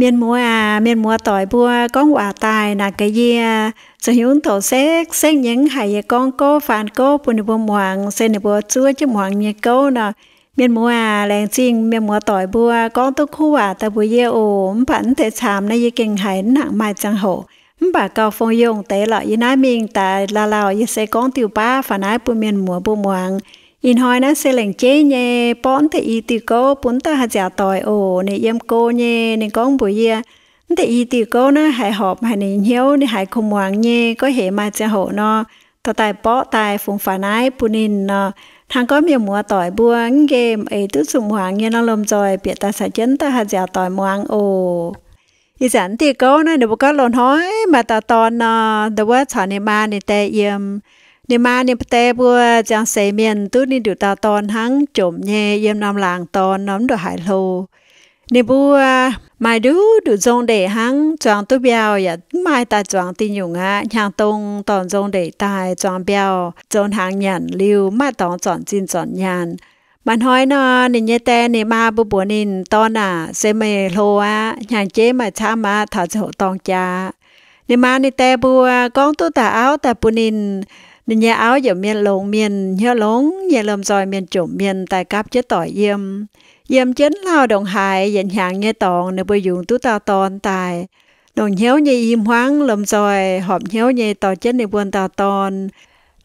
Mienh muoz aac, mienh muoz doic mbuo gorngv waac daaih naaic gaax yie, zoux hnyouv doqc sekv-sekv nyei, mv haiz yie gorngv gouv faan gouv bun ninh mbuo muangx, se ninh mbuo zuov jienv muangx nyei gouv nor. Mienh muoz aac, laengz zingh mienh muoz doic mbuo gorngv duqv kuv waac daaih mbuox yie oc. Mv baac mv deix camv naaiv yie gengh haiz mv nangc maaih ziangh hoc. Mv baac gauh fong yongh deix lorqc, yie naaiv mingh daaih lauh lauh yie se gorngv diuh baav faaux naaiv bun mienh muoz mbuo muangx. Ih hnoi naaiv se lengc jeiv nyei borqv mv deix i diuh gouv bun mv dauh haaix nziaauc doic oc. Ninh yiem go nyei, ninh gorngv mbuox yie, mv deix i diuh gouv naaiv haiz horpc haic ninh hnyouv, ninh haiz kuv muangx nyei, gorngv heix maaih ziangh hoc nor, dorh daaih borqv daaih fungx faaux naaiv bun ninh nor. Hnangv gorngv mienh muoz doic mbuo mv nqemh eix duqv zuqc muangx nyei nor, lomh nzoih bieqc daaih caux jienv mv dauh haaix nziaauc doic muangx oc. Ih zanc mv diuh gouv naaiv ninh mbuo gorngv loz-hnoi maaih dauh dorn nor, ndau wuov caux ninh maa ninh dae yiem. Ninh maa ninh dae mbuo ziangh seix mienh duqv ninh nduqc dauh dorn hnangv, jomc nyei, yiem norm laangz dorn nor, mv ndongc haaix hlo. Ninh mbuo maaih nduqc nduqc nzong ndeic hnangv, zuangx duqv mbiauh yaac mv maaih daaih zuangx diuh nyungc aqv. Hnyangx-dongh dorh nzong ndeic daaih zuangx mbiauh, zoux hnaangx nyanc liuz, mv maaih dorngx zornc zinh zornc nyaanh. Maaih hnoi nor, ninh nyei dae ninh maa mbuo mbuox ninh, dorn aac, se meih hlo aqv, hnyangx-jeiv maaih camv aqv, taux ziangh hoc dorng jaax. Ninh maa ninh dae mbuo gorngv duqv dauh auv daaih bun ninh. Ninh nyei auv yaac mienh longx mienh, hnyouv longx nyei, lomh nzoih mienh, jomc mienh, daaih gapv jienv doic yiem. Yiem jienv lauh ndongc haaix, yietc hnyangx nyei dorngx ninh mbuo yungz duqv dauh dorn daaih. Longc hnyouv nyei i hmuangv, lomh nzoih horpc hnyouv nyei dorh jienv ninh mbuo dauh dorn.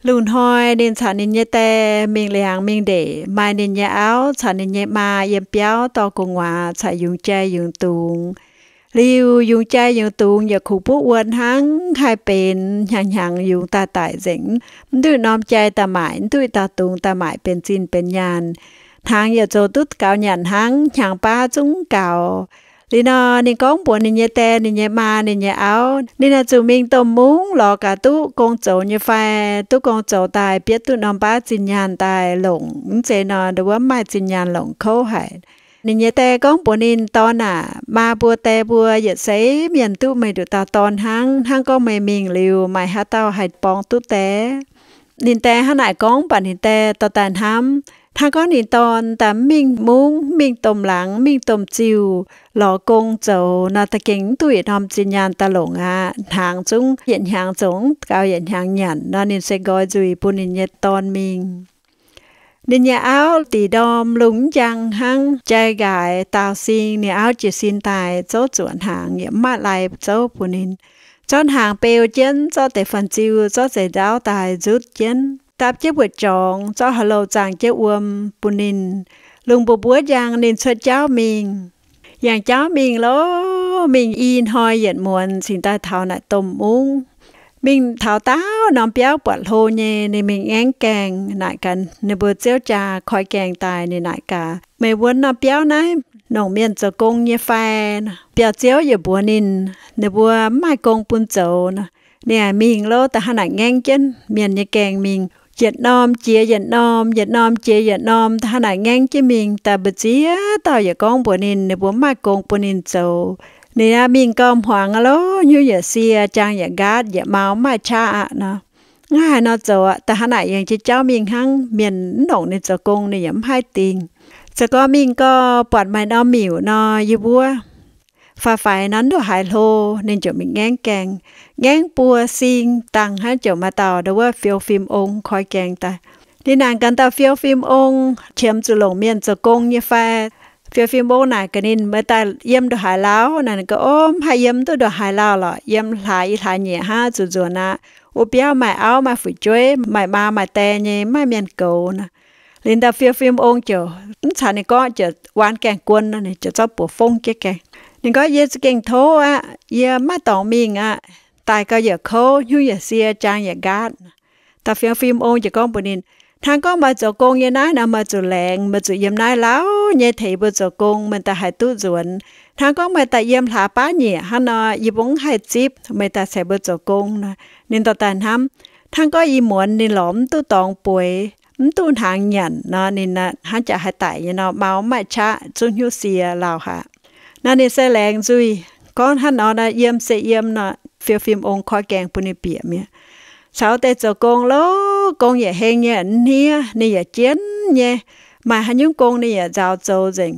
Lungh hnoi ninh caux ninh nyei dae mingh liangx mingh ndeic, maaih ninh nyei auv caux ninh nyei maa yiem biauv dorh gu'nguaaz caux yungz jai yungz dungz. Liuz yungz jai yungz dungz yaac kuv buov wuon hnangv, haih benx hnyangx hnyangx yungz daaih daic nzengc, mv duqv norm jai daaih maaic, mv duqv dauh dungz daaih maaic benx zinh benx nyaanh. Hnaangx yaac zoux duqv gaux nyanc hnangv, hnyangx baav zungv gaux. Liuz nor, ninh gorngv mbuox ninh nyei dae, ninh nyei maa, ninh nyei auv, ninh naaic zuqc mingh domh mungv lorz gaax duqv gong zoux nyei fai, duqv gong zoux daaih, bietv duqv norm baav zinh nyaanh daaih longc. Mv zeiz nor, ndau wuov mv maaih zinh nyaanh longc, kouv haic. Ninh nyei dae gorngv mbuox ninh, dorn aac, maa mbuo dae mbuo yietc seix mienh duqv meih nduqc dauh dorn hnangv. Hnangv gorngv meih mingh liuz, maaih haaix dauh haih borngz duqv dae? Ninh dae hnangv naaic gorngv, mv baac ninh dae dorh daaih hnamv, hnangv gorngv ninh dorn daaih mv mingh mungv, mv mingh domh laangz, mv mingh domh ziuh lorz gong zoux nor, da'gengh mv duqv yietc norm zinh nyaanh daaih longc aqv. Hnaangx zungv yietc hnyangx zoux mv gaux yietc hnyangx nyanc nor, ninh se nqoi nzuih bun ninh nyei dorn mingh. Ninh nyei auv dingc ndorm lungh mv njang hnangv, jai nqaaix daauh sing. Ninh auv jiez sin daaih zouv zuoqc hnaangx, yaac mv maaih lai zouv bun ninh. Zorqv hnaangx beu jienv, zorqv deix fan-ziu, zorqv zeix nzauv daaih nzutv jienv, dapv jienv mbu'jorngx, zorqv haaix louh zaangh jienv wuom bun ninh. Lungh mbuov mbuov njang ninh cuotv jauv mingh. Yangh jauv mingh loh, mingh i hnoi yietc muonz cingx daaih taux naaic domh mungv. Mingh taux daauh norm biauv buatc hlo nyei, ninh mingh ngaengv gaengh naaic gaax ninh mbuo ziouv jaa koi gaengh daaih. Ninh naaic gaax, meih wuonx norm biauv naaiv longc mienh zoux gong nyei fai? Biauv-ziouv yaac mbuox ninh, ninh mbuo mv maaih gong bun zoux nor. Ninh aengx mingh loh, da'hnangv naaic ngaengv jienv mienh nyei gaengh mingh, yietc norm jiex yietc norm, yietc norm jiex yietc norm, da'hnangv naaic ngaengv jienv mingh. Daaih mbu'ziex dauh yaac gorngv mbuox ninh, ninh mbuo mv maaih gong bun ninh zoux. Ninh aeqv, mingh gau hmuangx aqv loh, hnyouv yaac sie, jaang yaac nqaatv, yietc mau mv maaih qaqv aqv nor. Mv haaix nor zoux aqv. Da'hnangv naaic yangh jiex jauv mingh hnangv, mienh mv longc ninh zoux gong ninh yaac mv haih dingh. Zoux gau mingh gau, buatc maaih norm miuc nor, yie mbuov faix-faix nor, mv ndongc haaix hlo. Ninh ziouc mingh ngaengv gaengh, ngaengv buo sing dangh hnangv, ziouc maaih dauh ndau wuov fiou fim ong koi gaengh daaih. Ninh naaic gaax dauh fiou fim ong, qiemx zuqc longc mienh zoux gong nyei fai? Fiou fim ong naaic gaax ninh, meih daaih yiem ndongc haaix lauh? Naaic ninh gorngv, o, mv haih yiem duqv ndongc haaix lauh lorqc, yiem hlaax i hlaax nyieqc hnangv, zuqc nzuonx aqv. Wuov biauv maaih auv maaih fu'jueiv, maaih maa maaih dae nyei, mv maaih mienh goux nor. Liuz dauh fiou fim ong ziouc mv caux ninh gorngv, ziouc waan gaengh guon nor, ninh ziouc zorqv buoz fongv jienv gaengh. Ninh gorngv, yie za'gengh tov aqv, yie mv maaih dorngx mingh aqv. Daaih gau yaac kouv, hnyouv yaac sie, jaang yaac nqaatv. Dauh fiou fim ong ziouc gorngv mbuox ninh, hnangv gorngv meih zoux gong yiem naaiv nor, meih zuqc laengz, meih zuqc yiem naaiv lauh nyei tengx mbuo zoux gong, meih daaih haih duqv nzuonx. Hnangv gorngv meih daaih yiem hlaax baav nyieqc hnangv nor, yie mbuo mv haih zipv meih daaih caux mbuo zoux gong nor. Ninh dorh daaih hnamv, hnangv gorngv ih muonz ninh lorz mv duqv dorngx bueix, mv duqv hnaangx nyanc nor, ninh hnangv jaax haih daic nyei nor, mau mv maaih qaqv, zungv hnyouv sie lauh haic. Nor ninh se laengz nzuih gorngv hnangv nor, yiem se yiem nor, fiou fim ong koi gaengh bun ninh bieqc mi'aqv. Caux deix zoux gong loh, gong yietc heng nyei hniev, ninh yaac jienv nyei. Maaih haaix nyungc gong ninh yaac nzaaux zoux nzengc.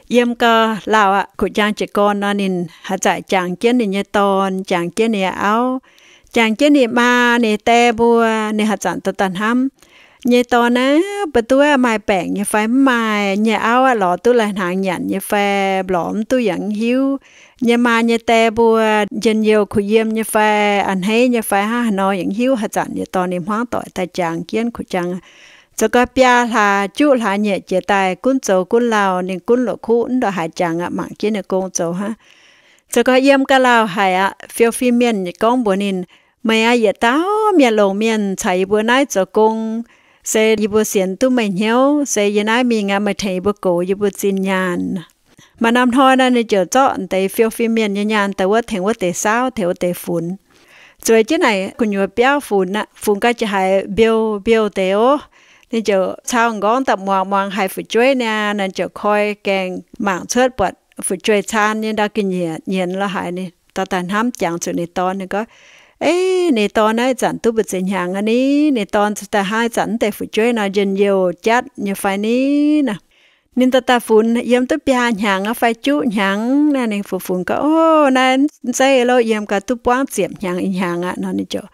Yiem gau, lauh aqv, kuv jang jiez gorn nor, ninh haaix zanc jangx jienv ninh nyei dorn, jangx jienv ninh nyei auv, jangx jienv ninh maa ninh die mbuo. Ninh haaix zanc dorh daaih hnamv, nyei dorn aah, mbuo duqv maaih baengc nyei fai mv maaih? Nyei auv aah, lorz duqv lai-hnaangx nyanc nyei fai lorz mv duqv yaac mv hiuv. Nyei maa nyei die mbuo njien-youh kuh yiem nyei fai, a'hneiv nyei fai, hnangv haaix nor yaac mv hiuv. Haaix zanc nyei dorn ninh hmuangv doic daaih jangx jienv kuv jang, zoux gau biaa hlaax juqv hlaax nyeic jiex daaih gunv zoux gunv lauh, ninh gunv la'kuqv mv ndongc haaix jangx aqv, mangc jienv ninh gong zoux hnangv. Zoux gau yiem gau lauh haic aqv. Fiou fim mienh gorngv mbuox ninh, meih aah, yietc dauh mienh longc mienh caux yie mbuo naaiv zoux gong, se yie mbuo sienx duqv meih hnyouv, se yie naaiv mingh aqv, meih tengx yie mbuo goux yie mbuo zinh nyaanh. Maaih norm hnoi nor, ninh ziouc zorqv deix fiou fim mienh nyei nyaanh daaih wuov tengx wuov deix saauv, tengx wuov deix funx. Zueiz jienv naaic gu'nyuoz biauv funx aqv, funx gau jiex haaix mbiouh mbiouh deix ov. Ninh ziouc cau m'nqorngv daaih muangx muangx haiz fu'jueiv niaa, ninh ziouc koi gaengh mangc cuotv buatc fu'jueiv caan nyei ndau ga'nyiec nyienz lo haaix. Ninh dorh daaih hnamv jangx zuqc ninh dorn, ninh gorngv, Ei, ninh dorn naaiv zanc duqv mbu'ziex hnyangx aqv ni? Ninh dorn daaih hnangv zanc mv deix fu'jueiv nor njien-youh jatv nyei fai ni? Naaic ninh dorh daaih funx yiem duqv biaa hnyangx aqv fai juqv hnyangx naaic. Ninh funx funx gorngv, Ov, naaiv mv zeiz lo, yiem gau duqv buangv ziepc hnyangx i hnyangx aqv nor. Ninh ziouc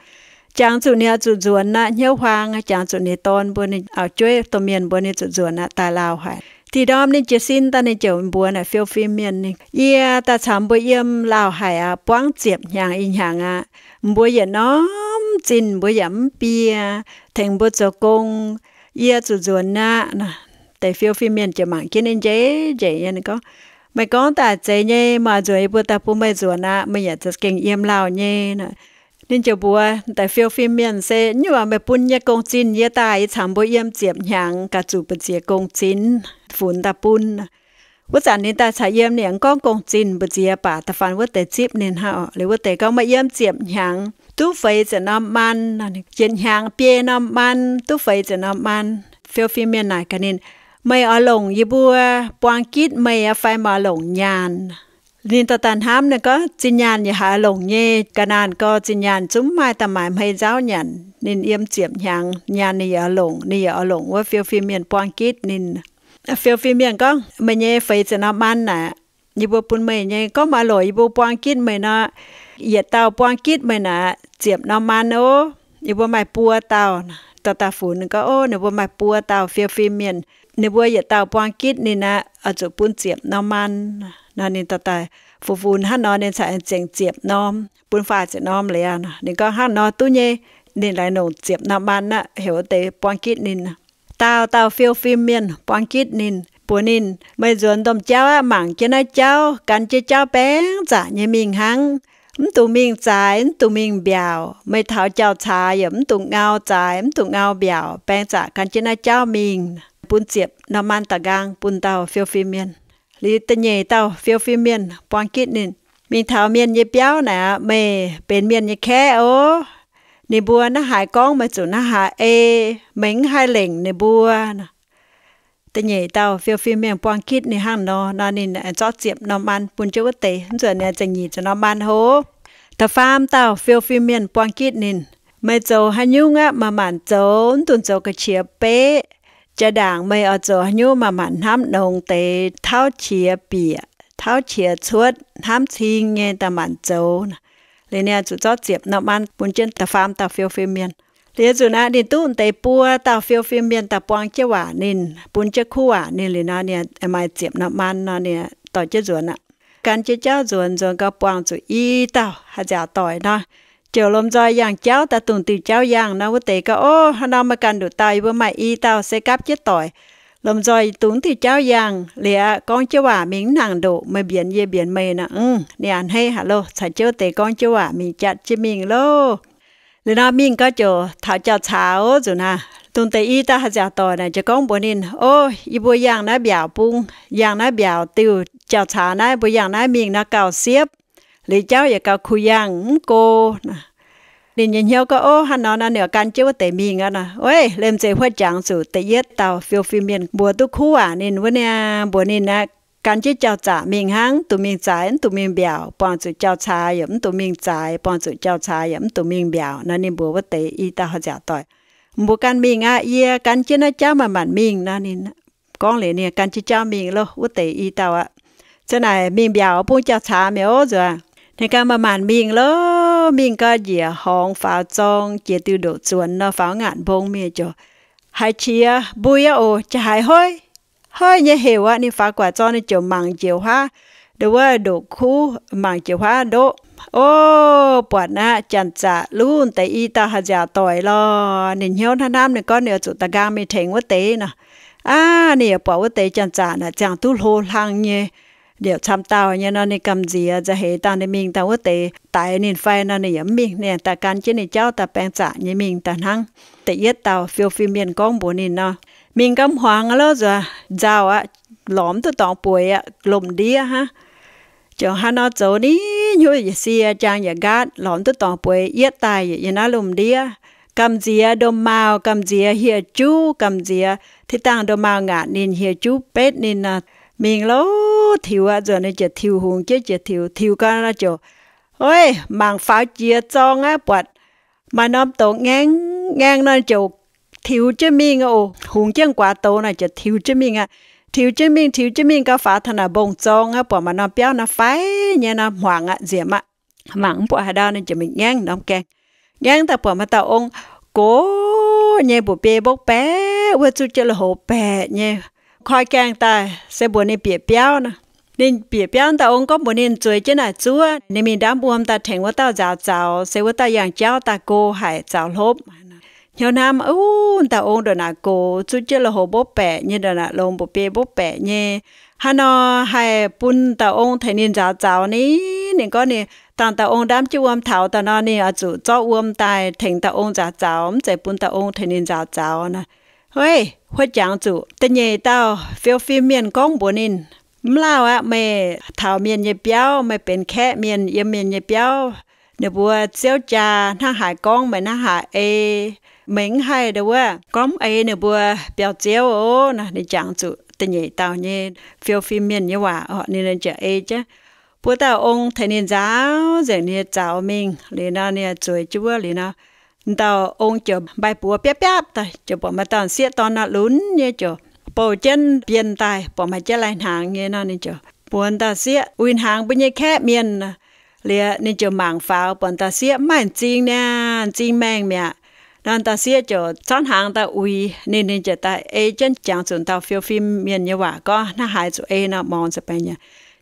jangx zuqc ninh oix zuqc nzuonx aqv, hnyouv huaang jangx zuqc ninh dorn mbuo, ninh auv-jueiv domh mienh mbuo, ninh zuqc nzuonx aqv, daaih lauh haic. Da'nyeic ndorm ninh jiez sin daaih ninh ziouc mbuox naaic fiou fim mienh, Yie daaih caux mbuo yiem lauh haic aqv, buangv ziepc hnyangx i hnyangx aqv. Mbuo yietc norm zinh mbuo yaac mv bie, tengx mbuo zoux gong. Yie zuqc nzuonx aqv. Deix fiou fim mienh ziouc mangc jienv ninh njiec njiec nyei, ninh gorngv, Meih gorngv daaih zeiz nyei, meih oix nzuonx yie mbuo daaih bun meih nzuonx aqv. Meih yaac za'gengh yiem lauh nyei. Ninh ziouc mbuox deix fiou fim mienh, Se nyuv meih bun nyei gong-zinh yie daaih, yie caux mbuo yiem ziepc hnyangx gaax zuqc mbu'ziex gong-zinh funx daaih bun. Wuov zanc ninh daaih caux yiem, ninh mv gorngv gong-zinh mbu'ziex baac da'faanh wuov deix zipv ninh hnangv. Liuz wuov deix gorngv, Meih yiem ziepc hnyangx duqv feix ziepc norm man, yietc hnyangx biei norm man duqv feix ziepc norm man. Fiou fim mienh naaic gaax ninh, Meih oix longc yie mbuo buang gitv meih aqv fai meih oix longc nyaanh? Ninh dorh daaih hnamv, ninh gorngv, Zinh nyaanh yaac haiz longc nyei, ga'naanh gau, zinh nyaanh zungv mv maaih daaih maaiz hmei nzauv nyanc. Ninh yiem ziepc hnyangx, nyaanh ninh yaac oix longc, ninh yaac oix longc wuov fiou fim mienh buang gitv ninh. Fiou fim mienh gorngv, Meih nyei feix ziepc norm man naaic, yie mbuo bun meih nyei. Gorngv meih oix longc yie mbuo buang gitv meih nor, yietc dauh buang gitv meih naaic ziepc norm man ov. Yie mbuo maaih buo dauh. Dorh daaih funx, ninh gorngv, Ov, ninh mbuo maaih buo dauh fiou fim mienh, ninh mbuo yietc dauh buang gitv ninh aqv, oix zuqc bun ziepc norm man. Nor ninh dorh daaih funx funx hnangv nor, ninh caux aengx zengc ziepc norm, bun faah ziepc norm liuz aqv. Ninh gorngv, Hnangv nor duqv nyei. Ninh laengz longc ziepc norm man aqv, heuc wuov deix buang gitv ninh. Dauh dauh fiou fim mienh buang gitv ninh, mbuox ninh, Meih nzuonx domh jauv aqv, mangc jienv naaiv jauv, gan jienv jauv baeng zaqc nyei mingh hnangv. Mv dungx mingh zaaix, mv dungx mingh mbiaauc. Meih taux jauv-caax yaac mv dungx ngau zaaix, mv dungx ngau mbiaauc, baeng zaqc gan jienv naaiv jauv mingh. Bun ziepc norm man da'nqaang bun dauh fiou fim mienh. Liuz da'nyeic dauh fiou fim mienh buang gitv ninh, Mingh taux mienh nyei biauv naaic aqv, meih benx mienh nyei kaeqv ov. Ninh mbuo hnangv haaix gorngv meih zuqc hnangv haaix ei, meih mv haih lengc ninh mbuo. Da'nyeic dauh fiou fim mienh buang gitv ninh hnangv nor, nor ninh zorqv ziepc norm man bun jienv wuov deix, mv nzunc ninh zengc nyic ziepc norm man hov. Da'faam dauh fiou fim mienh buang gitv ninh, Meih zoux haaix nyungc aqv, maaih maanc zoux, mv dungx zoux ga'qiex beqv. Jaa-ndaangc meih oix zoux haaix nyungc maaih maanc hnamv nongx deix, tauv qiex bieqc, tauv qiex cuotv, hnamv cing nyei daaih maanc zoux. Liuz ninh zuqc zorqv ziepc norm man bun jienv da'faam dauh fiou fim mienh. Liuz zuqc naaiv ninh duqv deix buo dauh fiou fim mienh daaih buang jienv waac ninh, bun jienv kuv waac ninh liuz nor, ninh maaih ziepc norm man nor, ninh dorh jienv nzuonx aqv. Gan jienv jauv nzuonx, nzuonx gau buangh zuqc i dauh haaix nziaauc doic nor, ziouc lomh nzoih yangh jauv daaih dongh diuh jauv yangh nor. Wuov deix gorngv, Ov, hnangv nor meih ganh nduqc dauh, yie mbuo maaih i dauh se gapv jienv doic. Lomh nzoih dongh diuh jauv yangh liuz aqv, gorngv jienv waac mingh mv nangc ndoqc, meih mbienx yie mbienx meih nor. Mv, ninh a'hneiv haic loh, caux jienv wuov deix gorngv jienv waac mingh jatv jienv mingh loh. Liuz nor mingh gau ziouc taux jauv-caax ov, nzuqc naaiv dongh deix i dauh haaix nziaauc doic naaic ziouc gorngv mbuox ninh, Ov, yie mbuo yangh naaiv mbiaauc bung, yangh naaiv mbiaauc diuh jauv-caax naaiv, mbuo yangh naaiv mingh nor gauh siepv, liuz jauv yaac gauh kuh yangh mv go. Ninh nyei hnyouv gorngv, Ov, hnangv nor nor ninh oix gan jienv wuov deix mingh aqv nor. Weiv, liemh zeih huotv jangx zuqc da'yietv dauh fiou fim mienh mbuox duqv kuv waac ninh wuov niaa, mbuox ninh aqv, gan jienv jauv-zaqc mingh hnangv, mv dungx mingh zaaix, mv dungx mingh mbiaauc, buangh zuqc jauv-caax yaac mv dungx mingh zaaix, buangh zuqc jauv-caax yaac mv dungx mingh mbiaauc nor. Ninh mbuox wuov deix i dauh haaix nziaauc doic, Mbuo ganh mingh aqv, yie gan jienv naaiv jauv maanc maanc mingh nor. Ninh Gorngv liuz ninh gan jienv jauv mingh loh, wuov deix i dauh aqv. Ziang naaic mingh mbiaauc bung jauv-caamx mi'aqv nzuonx. Ninh ganh maanc-maanc mingh loh, mingh gau njiec horngz faaux zorng jiex diuh ndoqc zuonx nor, faaux ngaanc mbong mingh ziouc haiz qiex mbui aqv oc, ziouc haiz hoiv, hoiv nyei heuc aqv. Ninh faaux guaax zorng ninh ziouc mangc njiec huaav, nduov wuov ndoqc kuv, mangc njiec huaav ndoqv. O, buatc aqv, janx-zaqc luv deix i dauh haaix nziaauc doic lorh. Ninh hnyouv hnamv hnamv, ninh gorngv ninh oix zuqc da'nqaang mingh tengx wuov deix nor. Aav, ninh yaac buatc wuov deix janx-zaqc naaic ziangh duqv hlo hlang nyei, liouc camv dauh nyei nor, ninh gamh nziex nzauh heix dangh ninh mingh dangh wuov deix daix ninh fai nor, ninh yaac mv mingh. Ninh daaih gan jienv ninh jauv daaih baeng zaqc nyei mingh daaih hnangv. Da'yietv dauh fiou fim mienh gorngv mbuox ninh nor, mingh gau hmuangx aqv loh, nzuonx nzauh aqv, lorz mv duqv dorngx bueix aqv, lomh ndiev hnangv. Ziouc hnangv nor zoux ni, hnyouv yietc sie, jaang yietc nqaatv, lorz mv duqv dorngx bueix, yietv daaih yaac yiem naaiv lomh ndiev. Gamh nziex ndomh maauh, gamh nziex hieh juv, gamh nziex tiv dangh ndomh maauh ngaatc ninh, hieh juv betv ninh nor. Mingh loh, tiux aqv, nzuonx ninh ziouc tiux hungx jienv jiex tiux. Tiux gau nor ziouc, oix, mangc faaux jiex zorng aqv, buatc maaih norm douz ngaengv ngaengv nor ziouc tiux jienv mingh oc. Hungx jienv guaax douz naaic ziouc tiux jienv mingh aqv. Tiux jienv mingh, tiux jienv mingh gau, faaux taux naaic mbong-zorng aqv, buatc maaih norm biauv naaiv fai nyei nor, hmuangx aqv, nziemx aqv. Mangc mv buatc haaix ndau, ninh ziouc mingh ngaengv norm gaengh. Ngaengv daaih buatc maaih dauh ong gox nyei, mbuoqc biei mbopv baeqc wuov, zuqv jienv lui-houx baeqc nyei. Koi gaengh daaih se mbuox ninh bieqc biauv nor. Ninh bieqc biauv, dauh ong gorngv mbuox ninh zueiz jienv naaic zuov, ninh mingh ndaamv wuom daaih tengx wuov dauh nzaaux zaux, se wuov dauh yangh jauv daaih go haic, zaux hlopv. Hnyouv hnamv, Uv, dauh ong ndongc naaic gox, zuqv jienv lui-houx mbopv baeqc nyei, ndongc naaic longx, mbuoqc biei mbopv baeqc nyei. Hnangv nor haih bun dauh ong tengx ninh nzaaux zaux ni? Ninh gorngv ninh dangh dauh ong ndaamv jienv wuom taux daaih nor, ninh oix zuqc zorqv wuom daaih tengx dauh ong nzaaux zaux, mv zeiz bun dauh ong tengx ninh nzaaux zaux nor. Ov, huov jangx zuqc da'nyeic dauh fiou fim mienh gorngv mbuox ninh, Mv lauh aqv. Meih taux mienh nyei biauv, meih benx kaeqv mienh yiem mienh nyei biauv, ninh mbuo ziouv jaa hnangv haaix gorngv meih hnangv haaix ei. Meih mv haih ndongc wuov gorngv ei ninh mbuo biauv-ziouv oc. Ninh jangx zuqc da'nyeic dauh nyei fiou fim mienh nyei waac oc. Ninh ziouc ei jienv buo dauh ong tengx ninh nzaaux nzengc ninh nyei zaux mingh liuz nor, ninh zueiz jienv wuov liuz nor, dauh ong ziouc mbaih buoz biapv biapv daaih, ziouc buatc maaih dauh sieqv dorn naaiv lunx nyei, ziouc bouh jienv bienh daaih, buatc maaih jienv lai-hnaangx nyei nor, ninh ziouc mbuox dauh sieqv, Uix hnaangx mbuo nyei kaeqv mienh. Liuz ninh ziouc mangc faaux, buatc dauh sieqv mv maaih m'zing niaa, m'zing maengh mi'aqv. Nor dauh sieqv ziouc zorqv hnaangx daaih uix ninh. Ninh ziouc daaih ei jienv jangx zuqc dauh fiou fim mienh nyei waac gorngv hnangv haaix zuqc ei nor, morngx nza'baengx nyanc.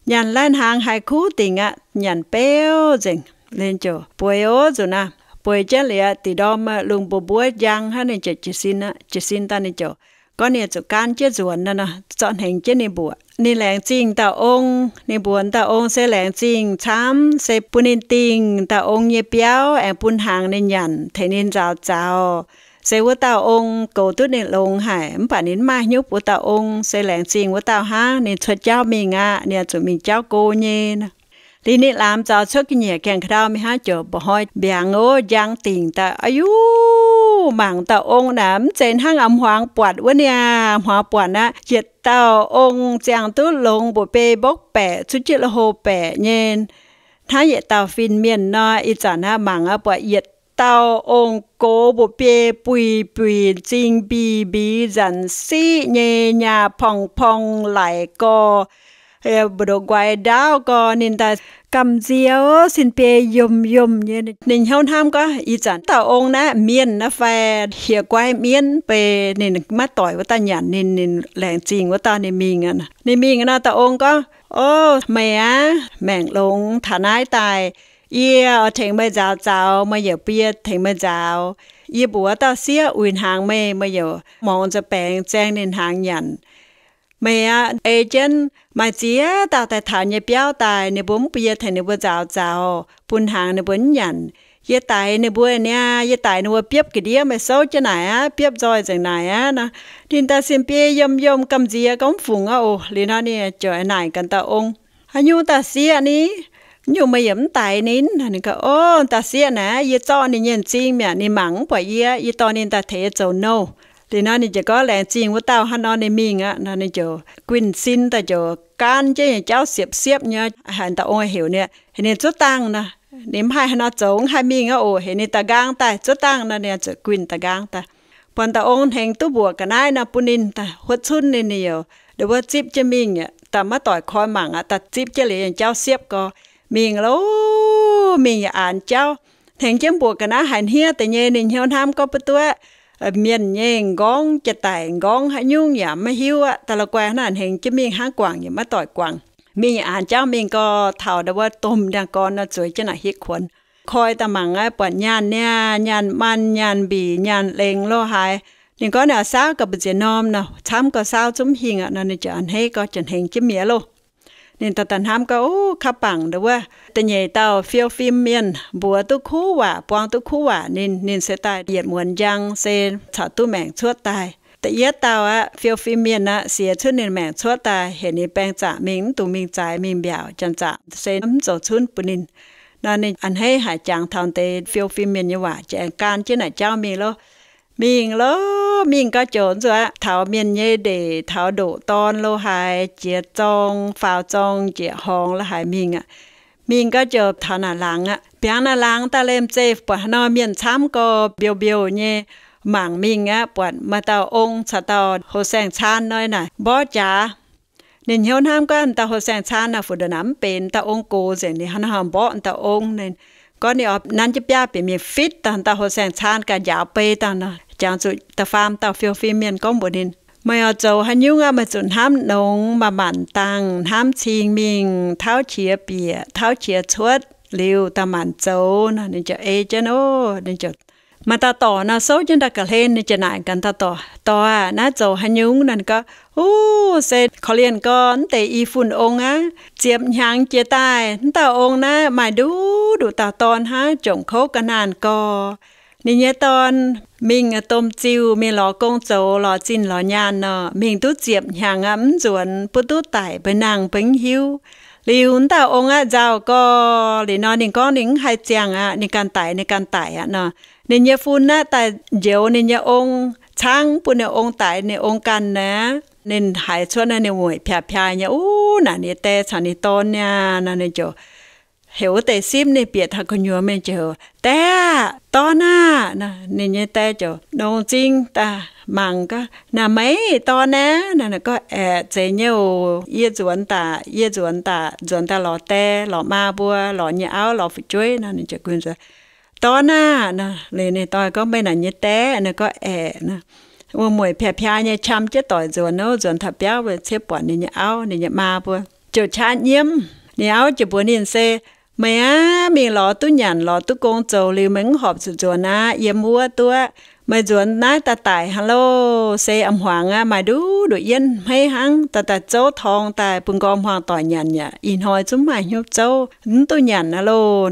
Nyanc lai-hnaangx haiz kuv dingc aqv, nyanc beuv nzengc. Ninh ziouc bueix oc nzuqc naaiv, bueix jienv liuz da'nyeic ndorm lungh mbuov mbuov njang hnangv, ninh ziouc jiez sin aqv. Jiez sin daaih ninh ziouc gorngv ninh zuqc gaanv jienv nzuonx nor, zorqv hnengx jienv ninh mbuoqc. Ninh laengz zingh dauh ong, ninh mbuox dauh ong se laengz zingh camv, se bun ninh dingh dauh ong nyei biauv aengx bun hnaangx ninh nyanc, tengx ninh nzaaux zaux. Se wuov dauh ong goux duqv ninh longx haic, mv baac ninh mv maaih hnyouv buoz dauh ong, se laengz zingh wuov dauh hnangv. Ninh cuotv jauv mingh aqv. Ninh zuqc mingh jauv go nyei. Liuz ninh laamx zaux cuotv ga'nyiec gaengh ka'ndau mingh hnangv, ziouc mba'hnoi mbiaangx oc, njang dingc daaih. Aa yuv, mangc dauh ong naaic mv zeiz hnangv a'hmuangx buatc wuov niaa. A'hmuangx buatc aqv, yietc dauh ong ziangh duqv longx, mbuoqc biei mbopv baeqc, cuotv jienv lui-houx baeqc nyei, hnangv yietc dauh fin-mienh nor. Ih zanc aqv, mangc aqv, buatc yietc dauh ong gox mbuoqc biei buic buic, m'zing mbic mbic, nzanc siqv nyei, nyaah porng porng, laic gorx, mbu'ndongx nquaix ndaauv gorx. Ninh daaih gamh nziex, sin-biei yomh yomh nyei. Ninh hnyouv hnamv gorngv, Ih zanc dauh ong naaiv mienh naaiv fai hieh guaiv mienv? Beiv ninh maiv doic wuov dauh nyanc ninh, ninh laengz zingh wuov dauh ninh mingh aqv. Ninh mingh nor, dauh ong gorngv, O, meih aav, maengc longx taux naaiv daaih, yie oix tengx meih nzaaux zaux, meih yaac bun yie tengx meih nzaaux. Yie mbuox dauh sieqv uix hnaangx meih, meih yaac morngx nza baengx zaeng ninh hnaangx nyanc. Meih aqv, ei jienv maaih ziex dauh daaih taux nyei biauv daaih, ninh mbuo mv bun yie tengx ninh mbuo nzaaux zaux, bun hnaangx ninh mbuo mv nyanc. Yie daix ninh mbuo niaa, yie daix ninh mbuo biopv ga'ndiev, meih souv jienv naaic aqv, biopv nzoih nzengc naaic aqv nor. Ninh daaih sin-biei yomh yomh gamh nziex gorngv mv fungx aqv oc. Liuz nor ninh ziouc naaic gaax dauh ong, Haaix nyungc dauh sieqv ni? Nyungc meih yaac mv daix ninh? Ninh gorngv, O, dauh sieqv naaiv, yie zorqv ninh nyei m'zing mi'aqv. Ninh mangc mv buatc yie, yie dorh ninh daaih tengx yie zoux nouh. Liuz nor ninh ziouc gorngv, Laengz zingh wuov dauh. Hnangv nor ninh mingh aqv. Nor ninh ziouc guinh sin daaih, ziouc gaanv jienv nyei jauv siepv-siepv nyei, haaix dauh ong heuc ninh, heuc ninh zuov dangh nor. Ninh mv haih haaix nor zoux, mv haih mingh aqv oc. Heuc ninh da'nqaang daaih zuov dangh nor, ninh ziouc guinh da'nqaang daaih. Buatc dauh ong hnengx duqv mbuoqc ga'naaiv nor bun ninh, huotv cunv ninh, ninh youc ndau wuov zipv jienv mingh aqv. Daaih maiv doic koi mangc aqv, daaih zipv jienv liuz nyei jauv siepv gau, mingh loh, mingh yaac aanx jauv. Hnengx jienv mbuoqc ga'naaiv haiz hniev deix nyei, ninh hnyouv hnamv gorngv, Buv duqv mienh nyei m'nqorngv jiex daic, m'nqorngv haaix nyungc yaac maiv hiuv aqv. Daaih la'guaih hnangv naaic hnengx jienv mingh hnangv, guangc yaac maiv doic guangc. Mingh yaac aanx jauv mingh gau, taux ndau wuov domh ndiangx-gorn nor zueiz jienv naaic hitv kuonx. Koi daaih mangc aqv, buatc nyaanh niaa, nyaanh maanh, nyaanh mbic, nyaanh lengx lo haaix. Ninh gorngv ninh oix saauv gauh mbu'ziex norm nor, camv gauh saauv zungv hingh aqv nor, ninh ziouc a'hneiv gau ziouc hnengx jienv mi'aqv loh. Ninh daaih daaih hnamv gorngv, Ov, kaav bangc ndau wuov da'nyeic dauh fiou fim mienh mbuox duqv kuv waac, buang duqv kuv waac ninh, ninh se daaih yietc muonz njang se caux duqv maengc cuotv daaih. Da'yietv dauh aqv, fiou fim mienh aqv, siex cuotv ninh maengc cuotv daaih, heuc ninh baeng zaqc mingh, mv dungx mingh zaaix, mingh mbiaauc, janx-zaqc se mv zoux cunv bun ninh. Nor ninh a'hneiv haic, jangx taux deix fiou fim mienh nyei waac, ziouc aengx gan jienv naaic jauv mingh loh. Mingh loh, mingh gau ziouc nzuonx aqv, taux mienh nyei ndeic, taux ndoqc dorn lo haaix, jiex zorng, faaux zorng, jiex horngz lo haaix mingh aqv. Mingh gau ziouc taux naaic laangz aqv. Biangx naaic laangz daaih lemh zeih buatc haaix nor mienh camv gau, mbiouh mbiouh nyei. Mangc mingh aqv, buatc maaih dauh ong caux dauh houh saeng-caan nor naaic mborqv jaax. Ninh hnyouv hnamv gorngv, Dauh houh saeng-caan naaic fu ndoqc naaic mv benx, dauh ong gox nzengc, ninh hnangv nor mborqv dauh ong. Ninh gorngv ninh oix nanv jienv biaav bieqc mingh fitv dauh houh saeng-caan ganh njaaux bei dangh nor, jangx zuqc da'faam dauh fiou fim mienh gorngv mbuox ninh, Meih oix zoux haaix nyungc aqv? Meih zuqc hnamv nongx, manc-manc dangh, hnamv cing mingh, tauv qiex bieqc, tauv qiex cuotv liuz da'manc zoux nor. Ninh ziouc ei jienv oc. Ninh ziouc maaih dauh dorc nor souv jienv daaih ga'hlen, ninh ziouc naaic gaax dauh dorc, Dorc aah, naaiv zoux haaix nyungc? Nor ninh gorngv, Uv, se korv-lienh gau, mv deix i fun ong aqv, ziepc hnyangx jiex daaih, mv dauh ong naaiv maaih nduqc nduqc dauh dorn hnangv, jomc kouv ga'naanh gau. Ninh nyei dorn mingh domh ziuh, mingh lorz gong zoux, lorz zinh lorz nyaanh nor, mingh duqv ziepc hnyangx aqv, mv nzuonx, bun duqv daic, mbeix nangh mbeix mv hiuv. Liuz mv dauh ong aqv nzauh gau. Liuz nor ninh gorngv ninh mv haih ziangh aqv, ninh ganh daic, ninh ganh daic aqv nor. Ninh nyei fun aqv daaih njoux ninh nyei ong, caangv bun ninh ong daic, ninh ong ganh aqv. Ninh haiz cuotv naaiv ninh mueic piaax piaax nyei, Uv, naaic ninh die caux ninh dorn niaa. Nor ninh ziouc heuc wuov deix simv ninh bieqc taux gu'nyuoz mingh ziouc, Die aah! Dorn aah! Ninh nyei die ziouc nongx m'zing daaih mangc gaax, Naaic meih dorn aah? Nor ninh gorngv, Aeqv, zeiz nyei oc. Yie nzuonx daaih, yie nzuonx daaih, nzuonx daaih lorz die, lorz maa mbuo, lorz nyei auv, lorz fu'jueiv. Nor ninh ziouc gunv nzuonx, Dorn aah! Nor liuz ninh dorn gorngv, Meih naaic nyei die? Ninh gorngv, Aeqv. Nor wuom-mueic piaax piaax nyei qam jienv doic nzuonx, nzuonx taux biauv wuov, ciev buatc ninh nyei auv, ninh nyei maa mbuo ziouc qaqv nyiemv. Ninh auv ziouc mbuox ninh se, Meih aah, mingh lorz duqv nyanc, lorz duqv gong zoux liuz, meih mv horpc zuqc nzuonx aqv. Yiem wuov duqv, meih nzuonx naaiv daaih daic hnangv loh. Se a'hmuangx aqv, maaih nduqc nduqc yienv hmeiv hnangv, daaih daaih zouv torng daaih bun nqorngv hmuangx doic nyanc yaac ih hnoi zungv mv maaih hnyouv zouv, mv duqv nyanc aqv loh.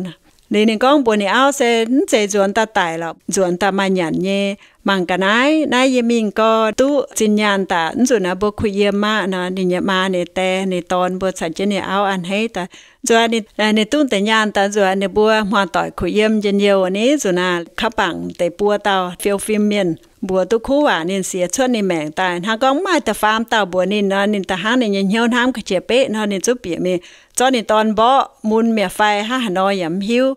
Liuz ninh gorngv mbuox ninh auv se, Mv zeiz nzuonx daaih daic lorqc, nzuonx daaih maaih nyanc nyei. Mangc ga'naaiv, naaiv yie mingh gau, duqv zinh nyaanh daaih, mv nzunc naaiv mbuo kuh yiem aqv. Nor ninh nyei maa, ninh die, ninh dorn mbuo caux jienv ninh auv a'hneiv daaih nzuonx. Ninh duqv deix nyaanh daaih nzuonx, ninh mbuo hmuangx doic kuh yiem njien-youh ni. Nzunc naaiv kaav bangc deix buo dauh fiou fim mienh mbuox duqv kuv waac ninh, siex cuotv ninh maengc daaih. Hnangv gorngv mv maaih da'faam dauh mbuox ninh nor, ninh da'hnangv ninh nyei hnyouv hnamv ga'qiex beqv nor, ninh zungv bieqc mingh zorqv ninh dorn mborqv mun mi'aqv fai hnangv haaix nor yaac mv hiuv.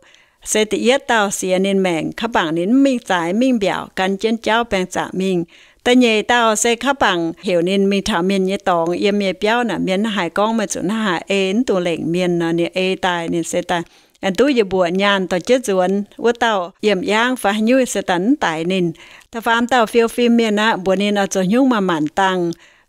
Se da'yietv dauh siex ninh maengc, kaav bangc ninh mv mingh zaaix, mingh mbiaauc, gan jienv jauv baeng zaqc mingh. Da'nyeic dauh se kaav bangc heuc ninh mingh taux mienh nyei dorngx, yiem nyei biauv naaic, mienh hnangv haaix gorngv meih zuqc hnangv haaix ei, mv dungx lengc mienh nor, ninh ei daaih, ninh se daaih aengx duqv yietc mbuoqc nyaanh dorh jienv nzuonx. Wuov dauh yiem yaangv fai haaix nyungc se daaih mv daic ninh. Da'faam dauh fiou fim mienh aqv, mbuox ninh oix zoux haaix nyungc maaih maanc dangh,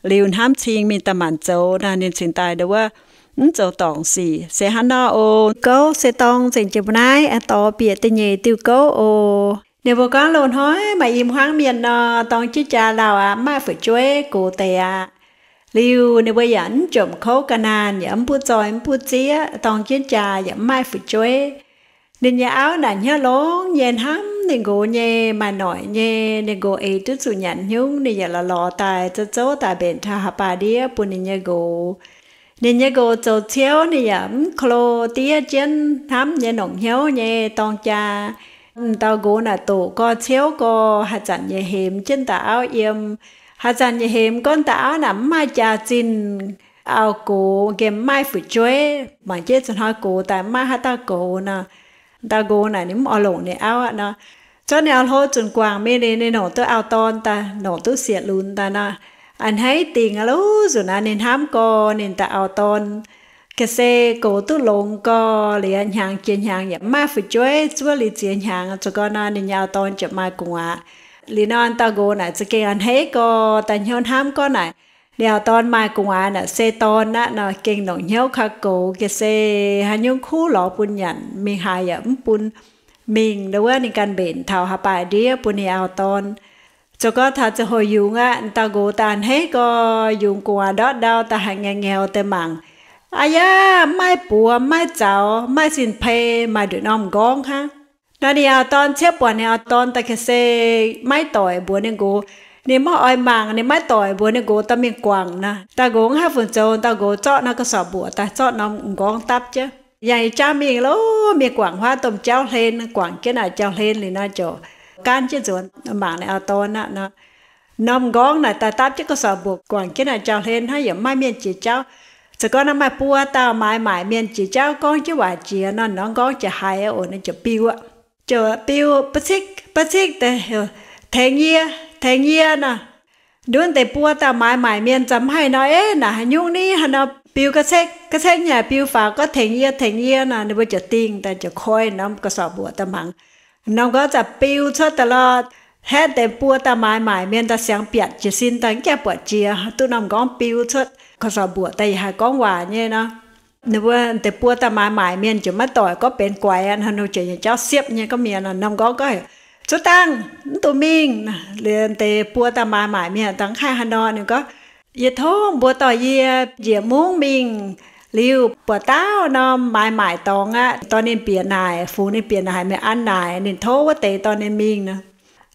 liuz hnamv cing mingh daaih maanc zoux nor, ninh cingx daaih ndau wuov mv zoux dorngc sic. Se hnangv nor oc. Gouv se dorng nzengc jiex mbuo naaiv, aengx dorh bieqc da'nyeic diuh gouv oc. Ninh mbuo gorngv loz-hnoi maaih i hmuangv mienh nor, dorng jienv jaa lauh aqv, mv maaih fu'jueiv, gox deix aqv. Liuz ninh mbuo yaac mv jomc kouv ga'naanh, yaac mv butv zoih mv butv zieqv, dorng jienv jaa yaac mv maaih fu'jueiv. Ninh nyei auv naaic hnyouv longx nyei, hnamv ninh nqox nyei, maaih noic nyei. Ninh nqox eix duqv zuqc nyanc hnyungv, ninh yaac lorz lorz daaih, zouv zouv daaih mbenc taux haaix baac ndiev bun ninh nyei nqox. Ninh nyei nqox zoux ciouv, ninh yaac mv klo diev jienv, hnamv nyei longc hnyouv nyei dorng jaa. Dauh nqox naaic doqc gau, ciouv gau, haaix zanc yaac hemx jienv dauh auv yiem. Haaix zanc yaac hemx gorngv dauh auv naaic mv maaih jaax-zinh, auv-gox nqemh mv maaih fu'jueiv, mangc jienv zuqc hnoi gox daaih mv maaih haaix dauh goux nor. Dauh nqox naaic ninh mv oix longc ninh auv aqv nor. Zorqv ninh auv-hlo zunc guangc mingh, ninh, ninh nongc duqv auv-dorn daaih, nongc duqv sieqv-lunx daaih nor, a'hneiv dingc aqv loh. Nzunc naaiv ninh hnamv gorx ninh daaih auv-dorn ga'sie goux duqv longx gorx, liuz hnyangx jiex hnyangx yaac mv maaih fu'jueiv, zuov liuz ziex hnyangx zoux gau nor, ninh nyei auv-dorn ziouc maaih gu'nguaaz. Liuz nor dauh nqox naaic za'gengh a'hneiv gorx daaih hnyouv hnamv gorngv naaic, ninh auv-dorn maaih gu'nguaaz naaic se dorn aqv nor, gengh nongc hnyouv kaux goux ga'sie haaix nyungc kuv lorz bun nyanc, mingh haaix yaac mv bun mingh, wuov ninh ganh mbenc taux haaix baaix ndiev bun ninh auv-dorn. Zoux gau taux ziangh hoc yungz aqv, dauh nqox daaih a'hneiv gorx yungz gu'nguaaz ndortv ndau daaih haaix ngaengc ngaengc deix mangc, aa yaac mv maaih buoz, mv maaih zaux, mv maaih sin-pei, maaih nduqc norm m'nqorngv hnangv. Nor ninh auv-dorn ciepv buatc ninh auv-dorn daaih ga'sie maiv doic mbuox ninh nqox, ninh maiv oix mangc, ninh maiv doic mbuox ninh nqox daaih mingh guangc nor. Dauh nqox mv haih fungc zoux, dauh nqox zorqv norm ga'sorqv mbuoqc daaih zorqv norm m'nqorngv dapv jienv, yangh jauv mingh loh, mingh guangc huaav domh jauv hlen, guangc jienv naaic jauv hlen liuz nor ziouc gaanv jienv nzuonx mangc ninh auv-dorn aqv nor. Norm m'nqorngv naaic daaih dapv jienv ga'sorqv mbuoqc guangc jienv naaic jauv hlen hnangv, yaac mv maaih mienh jiex jauv. Zoux gau nor maaih buo dauh maaiz maaic mienh jiex jauv gorngv jienv waac jiex nor, norm m'nqorngv ziouc haiz oc, ninh ziouc biu aqv. Ziouc biu, ba'cikv, ba'cikv deix, tengx yie, tengx yie nor. Ndutv deix buo dauh maaiz maaic mienh za'gengh mv haih nor, eix, naaic haaix nyungc ni, haaix nor biu ga'cekv ga'cekv nyei, biu faaux gorngv tengx yie, tengx yie nor, ninh mbuo ziouc dingh daaih ziouc koi norm ga'sorqv mbuoqc daaih mangc. Norm m'nqorngv ziouc biu cuotv daaih lorh, haeqv deix buo dauh maaiz maaic mienh daaih siangx biatc jiez sin daaih mv gaengh buatc jiex, duqv norm m'nqorngv biu cuotv ga'sorqv mbuoqc daaih yaac haih gorngv waac nyei nor. Ninh mbuo deix buo dauh maaiz maaic mienh ziouc maiv doic gorngv benx guaix aqv, ninh ziouc nyei jauv siepv nyei gorngv mienh nor. Norm m'nqorngv gorngv, Zuov dangh, mv dungx mingh. Liuz deix buo dauh maaiz maaic mienh dangh mv haih haaix nor, ninh gorngv, Yie tov mbuo dorh yie njiec mungv mingh liuz buatc dauh norm maaiz maaic dorngx aqv, dorh ninh bieqc naaic, fungx ninh bieqc naaic haiz meih an naaic, ninh tov wuov deix dorh ninh mingh nor.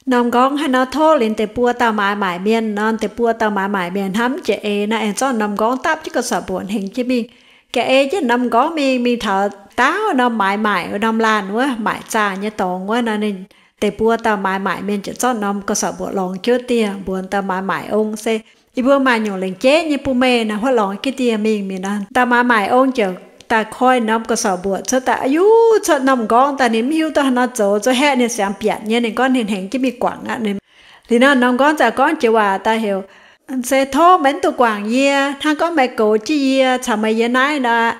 Norm m'nqorngv haaix nor tov liuz deix buo dauh maaiz maaic mienh nor, deix buo dauh maaiz maaic mienh hnamv jiex eix nor, aengx zorqv norm m'nqorngv dapv jienv ga'sorqv mbuoqc hnengx jienv mingh. Ga'eix jienv norm m'nqorngv mingh, mingh taux dauh norm maaiz maaic norm laanh wuov, maaic zaah nyei dorngx wuov nor, ninh deix buo dauh maaiz maaic mienh ziouc zorqv norm ga'sorqv mbuoqc lorngx jienv dieh, mbuox dauh maaiz maaic ong se, Yie mbuo maaih nyungc lengc jeiv nyei bun meih nor. Huotv lorngx jienv dieh mingh mi'aqv nor, dauh maaiz maaic ong ziouc daaih koi norm ga'sorqv mbuoqc cuotv daaih, aa yuv, cuotv norm m'nqorngv daaih ninh mv hiuv duqv haaix nor zoux, zuqc haeqv ninh siangx biatc nyei, ninh gorngv ninh hnengx jienv mingh guangc aqv. Liuz nor norm m'nqorngv ziouc gorngv jiex waac daaih heuc, Se tov meih mv dungx guangc yie. Hnangv gorngv meih goux jienv yie caux meih yiem naaiv nor,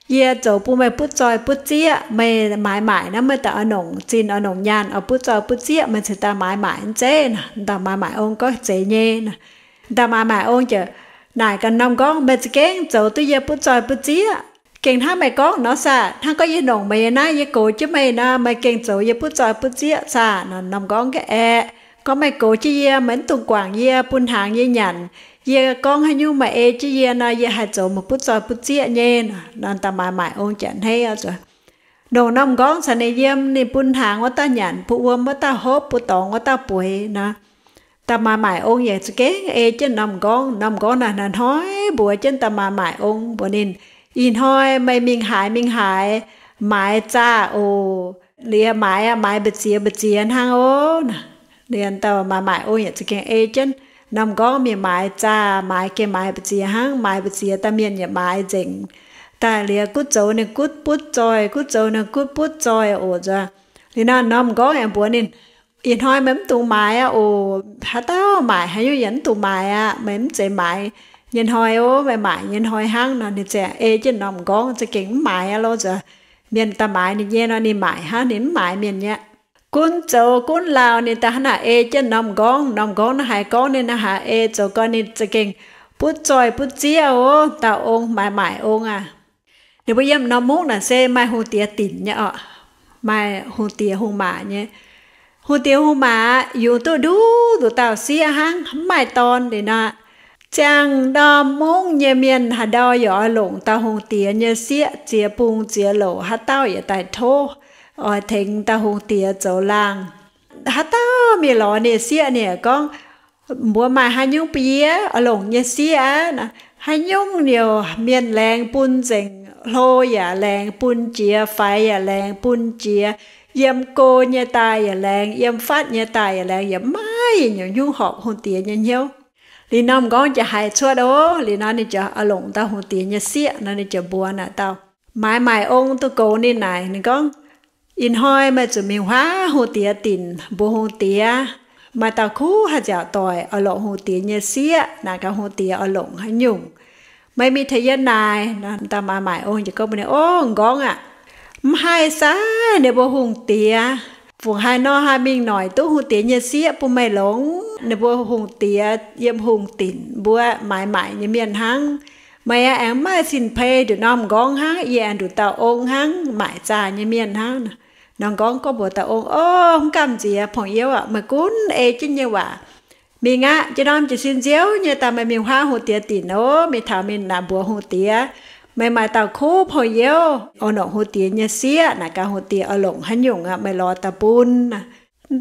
yie zoux bun meih butv zoih butv zieqv. Meih maaiz maaic naaiv meih daaih oix longc zinh oix longc nyaanh oix butv zoih butv zieqv, meih cingx daaih maaiz maaic mv zeiz nor. Dauh maaiz maaic ong gorngv, Zeiz nyei nor. Dauh maaiz maaic ong ziouc naaic gaax norm m'nqorngv, Meih za'gengh zoux duqv yie butv zoih butv zieqv. Gengh hnangv meih gorngv nor saah? Hnangv gorngv yie longc meih yiem naaiv, yie goux jienv meih nor, meih gengh zoux yie butv zoih butv zieqv saah? Nor norm m'nqorngv gorngv, Aeqv, gorngv meih goux jienv yie, meih mv dungx guangc yie, bun hnaangx yie nyanc. Yie gorngv haaix nyungc meih ei jienv yie nor, yie haih zoux meih butv zoih butv zieqv nyei nor. Nor dauh maaiz maaic ong ziouc a'hneiv oc, longc norm m'nqorngv caux ninh yiem, ninh bun hnaangx wuov dauh nyanc, bun wuom wuov dauh hopv, bun dorngx wuov dauh bueix nor. Dauh maaiz maaic ong yaac za'gengh ei jienv norm m'nqorngv. Norm m'nqorngv naaic hnoi-hnoi mbuox jienv dauh maaiz maaic ong, mbuox ninh, Ih hnoi meih mingh haaix mingh haaix, maaiz zaah oc. Liuz maaiz aqv, maaiz mbu'ziex mbu'ziex hnangv oc. Liuz dauh maaiz maaic ong yaac za'gengh ei jienv norm m'nqorngv mingh maaiz zaah, maaiz gengh maaiz mbu'ziex hnangv. Maaiz mbu'ziex daaih mienh yaac maaiz nzengc. Daaih liuz gutv zoux ninh gutv butv zoih, gutv zoux ninh gutv butv zoih oc. Liuz nor norm m'nqorngv yaac mbuox ninh, Ih hnoi meih mv dungx maaiz aqv oc. Haaix dauh maaic haaix nyungc yaac mv dungx maaiz aqv. Meih mv zeiz maaiz nyei hnoi oc, meih maaic nyei hnoi hnangv nor. Ninh ziouc ei jienv norm m'nqorngv, za'gengh mv maaiz aqv lorqc. Mienh daaih maaiz ninh nyei nor ninh maaic hnangv, ninh mv maaiz mienh nyei. Gunv zoux gunv lauh ninh daaih hnangv naaic ei jienv norm m'nqorngv. Norm m'nqorngv naaiv haiz gorngv ninh naaiv haiz ei zoux gau ninh za'gengh butv zoih butv zieqv oc. Dauh ong, maaiz maaic ong aac, ninh mbuo yiem norm mungv naaic se maaih hungh diex dinc nyei oc. Maaih hungh diex hungh maac nyei. Hungh diex hungh maac yungz duqv nduqc nduqc dauh sieqv hnangv, mv maaih dorn liuz nor. Ziangh norm mungv nyei mienh haaix ndau yaac oix longc dauh hungh diex nyei sieqv ziex bung ziex louc, haaix dauh yaac daaih tov oix tengx dauh hungh diex zoux laangh. Haaix dauh mingh lorz ninh sieqv, ninh yaac gorngv, Mbuo maaih haaix nyungc bun yie oix longc nyei sieqv aqv? Haaix nyungc niouc mienh laengz bun nzengc, hlo yaac laengz bun jiex, faix yaac laengz bun jiex, yiem go nyei daaih yaac laengz, yiem fatv nyei daaih yaac laengz, yaac maiv nyungc nyungc horpc hungh diex nyei hnyouv. Liuz norm m'nqorngv ziouc haiz cuotv oc. Liuz nor ninh ziouc oix longc dauh hungh diex nyei sieqv nor, ninh ziouc mbuox naaic dauh maaiz maaic ong duqv goux ninh naaic, ninh gorngv, Ih hnoi meih zuqc mingh huaav hungh diex dinc, mbuox hungh diex, maaih dauh kuv haaix nziaauc doic oix longc hungh diex nyei sieqv, naaic gaax hungh diex oix longc haaix nyungc. Meih mingh tengx yie naaic. Dauh maaiz maaic ong ziouc gorngv mbuox ninh, Ov, m'nqorngv aah! Mv haih sai, ninh mbuo hungh diex fungc haaix nor haih mingh noic duqv hungh diex nyei sieqv bun meih longc? Ninh mbuo hungh diex yiem hungh dinc mbuo maaiz maaic nyei mienh hnangv. Meih aengx mv maaih sin-peix nduqc norm m'nqorngv hnangv, yie aengx nduqc dauh ong hnangv, maaic zaah nyei mienh hnangv. Norm m'nqorngv gorngv mbuox dauh ong, Ov, mv gamh nziex, pong-youv aac, meih gunv ei jienv nyei waac. Mingh aqv. Jiex ndorm jiez sin nziouv nyei daaih meih mingh huaav hungh diex dinc oc. Mingh taux mingh naaic mbuox hungh diex, meih maaih dauh kuv pong-youv oix longc hungh diex nyei sieqv, naaic gaax hungh diex oix longc haaix nyungc aqv, meih lorz daaih bun.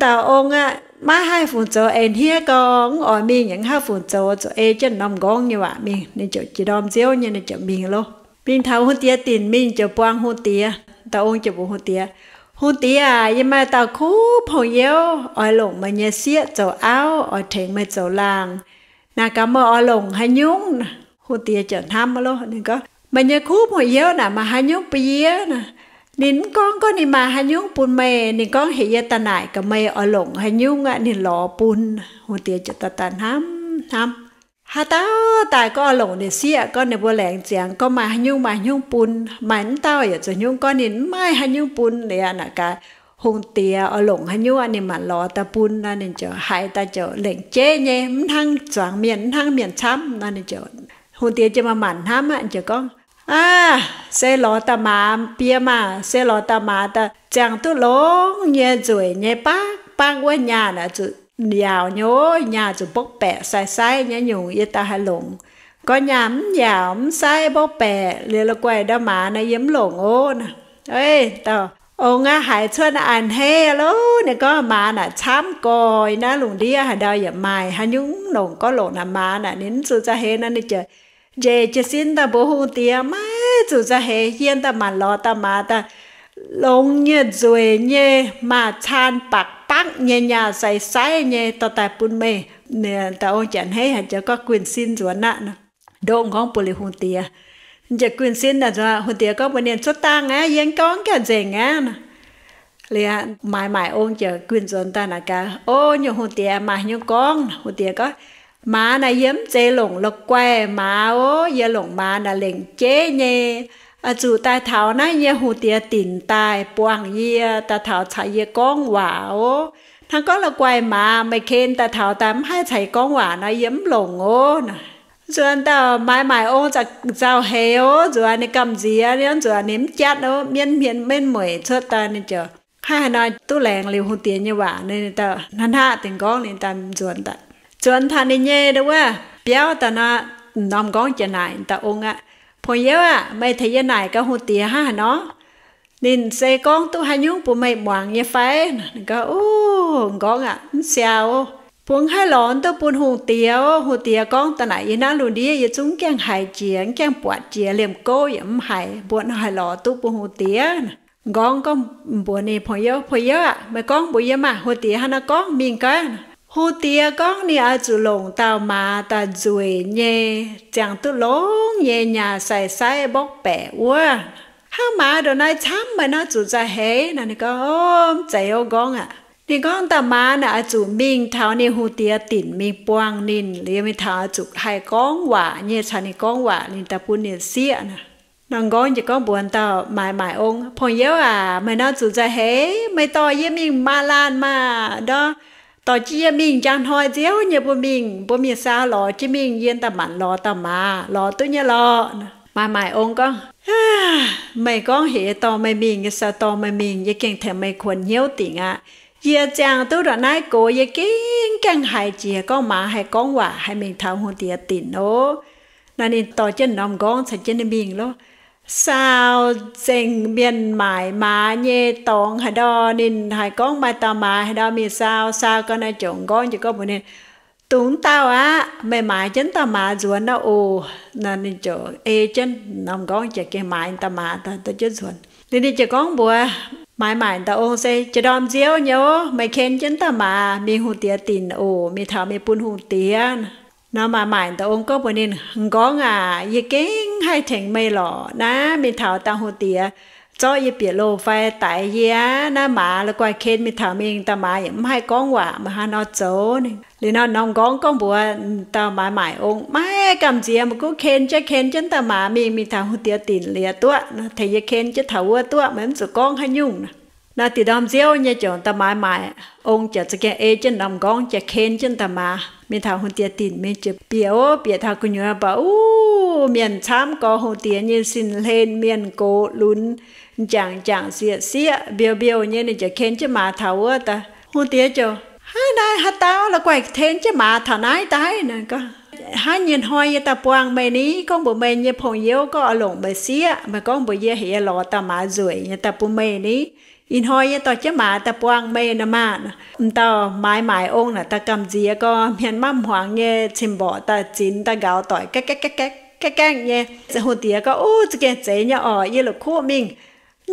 Dauh ong aqv, maiv haih fungc zoux eix hniev gau, mv oix mingh yaac mv haih fungc zoux, zuqc ei jienv norm m'nqorngv nyei waac mingh. Ninh ziouc jiex ndorm nziouv nyei ninh ziouc mingh loh. Mingh taux hungh diex dinc mingh ziouc buangh hungh diex. Dauh ong ziouc mbuox hungh diex, Hungh diex aac, yie maaih dauh kuv pong-youv oix longc meih nyei sieqv zoux auv, oix tengx meih zoux laangh. Naaic gaax meih oix longc haaix nyungc? Hungh diex ziouc hnamv loh. Ninh gorngv, Meih nyei kuv pong-youv naaic maaih haaix nyungc bun yie? Ninh mv gorngv gorngv ninh maaih haaix nyungc bun meih. Ninh gorngv heuc yie daaih naaic gaax meih oix longc haaix nyungc aqv, ninh lorz bun. Hungh diex ziouc daaih daaih hnamv hnamv, Haaix dauh daaih gorngv oix longc ninh sieqv, gorngv ninh mbuo laengz ziangx gorngv maaih haaix nyungc maaih haaix nyungc bun. Maaih mv dauh yaac zoux hnyouv gorngv ninh mv maaih haaix nyungc bun liuz aqv. Naaic gaax hungh diex oix longc haaix nyungc ninh maanc lorz daaih bun nor, ninh ziouc haiz daaih ziouc lengc jeiv nyei, mv hnangv zuangx mienh, mv hnangv mienh camv nor. Ninh ziouc, hungh diex ziouc maaih maanc hnamv aqv, ziouc gorngv, Aav, se lorz dauh maaz bun yie maah. Se lorz dauh maaz daaih ziangh duqv longx nyei, nzueic nyei, bangv bangv wuov, nyaah naaic zuqc yaauc nyei, nyaah zuqc mbopv baeqc sai-sai nyei nyungc yie daaih haih longc. Gorngv nyaah mv yaauc mv sai mbopv baeqc liuz la'guaih ndau maaz naaic yie mv longc oc. Ei, dauh ong aqv haiz cuotv naaiv a'hneiv loh. Ninh gorngv maaz naaic camv gorx, yie naaiv lungh ndiev haaix ndau yaac maaih haaix nyungc longc. Gorngv longc naaic maaz naaic ninh mv zuqc za'heix nor, ninh ziouc njiec jiez sin daaih mbuox hungh diex, Maiv zuqc za'heix, yie daaih maanc lorz dauh maaz daaih longx nyei, nzueic nyei, maaz caan baqc bangv nyei, nyaah sai-sai nyei, dorh daaih bun meih. Dauh ong jaax a'hneiv haic, ziouc gorngv, Guinh sin nzuonx aqv. Ndoqv m'nqorngv bun liuz hungh diex. Ziouc guinh sin daaih nzuonx. Hungh diex gorngv mbuox ninh, Zuov dangh aqv, yie gorngv gengh nzengc aqv. Liuz maaiz maaic ong ziouc guinh nzuonx daaih naaic gaax, O, nyungc hungh diex maaih haaix nyungc gorngv? Hungh diex gorngv, Maaz naaic yie mv zeiz longc la'guaih maaz oc. Yie longc maaz naaic lengc jeiv nyei, zuqc daaih taux naaiv nyei hungh diex dinc daaih buangh yie, daaih taux caux yie gorngv waac oc. Hnangv gorngv la'guaih maaz, meih ken daaih taux daaih mv haih caux yie gorngv waac nor, yie mv longc oc. Nzuonx dauh maaiz maaic ong za'gengh nzauh heix oc. Nzuonx ninh gamh nziex, nzuonx ninh mv jatv oc. Mienv hmien maiv mueic cuotv daaih ninh ziouc hnangv haaix nor duqv laengz liuz hungh diex nyei waac, ninh daaih hnangv hnangv dingc m'nqorngv ninh daaih nzuonx daaih. Nzuonx taux ninh nyei wuov biauv daaih nor, norm m'nqorngv ziouc naaic dauh ong aqv, Pong-youv aah, meih tengx yie naaic gaax hungh diex hnangv haaix nor? Ninh se gorngv duqv haaix nyungc bun meih muangx nyei fai? Ninh gorngv, O, m'nqorngv aah, mv siaaux oc. Mbuo haih lorz duqv bun hungh diex oc. Hungh diex gorngv daaih naaic yie naaiv lungh ndiev yie zungv mv gaengh haiz jiex, mv gaengh buatc jiex, liemh gouv yaac mv haiz. Mbuo haih lorz duqv bun hungh diex. M'nqorngv gorngv mbuox ninh pong-youv, Pong-youv aah, meih gorngv mbuox yie maah, hungh diex hnangv haaix nor gorngv mingh gaax. Hungh diex gorngv ninh oix zuqc longc dauh maaz daaih nzueic nyei, ziangh duqv longx nyei, nyaah sai-sai mbopv baeqc wuov. Hnangv maaz ndongc naaiv camv, meih naaiv zuqc za'heix nor? Ninh gorngv, O, mv zeiz oc, m'nqorngv aah. Ninh gorngv dauh maaz naaic oix zuqc mingh taux ninh hungh diex dinc mingh buangh ninh liuz, mingh taux oix zuqc haih gorngv waac nyei caux ninh gorngv waac, ninh daaih bun ninh sieqv nor. M'nqorngv ziouc gorngv mbuox dauh maaiz maaic ong, Pong-youv aah, meih naaiv zuqc za'heix, meih dorh yie mingh maaz laanh maah, ndorm dorh jienv yie mingh njang hnoi nziouv nyei mbuo mingh, mbuo mingh saau lorz jienv mingh, yie daaih maanc lorz dauh maaz, lorz duqv nyei lorqc. Maaiz maaic ong gorngv, Meih gorngv heuc yie dorh meih mingh, yie saau dorh meih mingh, yie gengh tengx meih kuonx hnyouv dingc aqv. Yie ziangh duqv ndongc naaiv gox yie gengh gaengh haiz jiex gorngv maaz haih gorngv waac, haih mingh taux hungh diex dinc oc. Nor ninh dorh jienv norm m'nqorngv caux jienv ninh mingh loh. Saau zengc mienh maaic maaz nyei dorngx haaix ndau, ninh haiz gorngv maaih dauh maaz haaix ndau mingh saau, saau gau naaiv ziouc m'nqorngv ziouc gorngv mbuox ninh, Dungx dauh aqv, meih maaiz jienv dauh maaz nzuonx naaiv oc. Nor ninh ziouc ei jienv norm m'nqorngv ziouc gengh maaiz dauh maaz daaih dorh jienv nzuonx. Liuz ninh ziouc gorngv mbuox maaiz maaic dauh ong se, Jiex ndorm nziouv nyei oc, meih ken jienv dauh maaz mingh hungh diex dinc oc, mingh taux mingh bun hungh diex. Nor maaiz maaic dauh ong gorngv mbuox ninh, M'nqorngv aah, yie gengh haih tengx meih lorqc. Naaiv mingh taux dauh hungh diex zorqv yie bieqc loh fai daix yie aqv. Naaiv maaz la'guaih ken mingh taux mingh, dauh maaz yaac mv haih gorngv waac, meih haaix nor zoux? Liuz nor norm m'nqorngv gorngv mbuox dauh maaiz maaic ong, Maiv gamh nziex, meih gunv ken jienv, ken jienv dauh maaz mingh, mingh taux hungh diex dinc liuz duqv, tengx yie ken jienv taux wuov duqv, meih mv zuqc gorngv haaix nyungc. Naaiv dingc ndorm nziouv nyei ziouc dauh maaiz maaic ong ziouc za'gengh ei jienv norm m'nqorngv, ziouc ken jienv dauh maaz mingh taux hungh diex dinc mingh. Ziouc bieqc ov, bieqc taux gu'nyuoz baac, uv, mienh camv gorx, hungh diex nyei sin hlen, mienh gox lunx, m'jangc m'jangc sieqv sieqv mbiouh mbiouh nyei. Ninh ziouc ken jienv maaz taux wuov daaih. Hungh diex ziouc, Haaix, naaiv haaix dauh la'guaih ken jienv maaz taux naaiv daaih? Naaiv gorngv, Hnangv nyei hnoi yie daaih buangh meih ni, gorngv mbuox meih nyei pong-youv gorngv oix longc meih sieqv, meih gorngv mbuox yie heuc yie lorz dauh maaz nzueic nyei daaih bun meih ni. Ih hnoi yie dorh jienv maaz daaih buangh meih nor maah. M'dauh maaiz maaic ong naaic daaih gamh nziex gorx, hmien maiv hmuangx nyei, cin-mborqc daaih zinx daaih nqaaux doic gaeqv gaeqv gaeqv gaeqv nyei. Hungh diex gorngv, Uv, za'gengh zeiz nyei orqc, yie la'kuqv mingh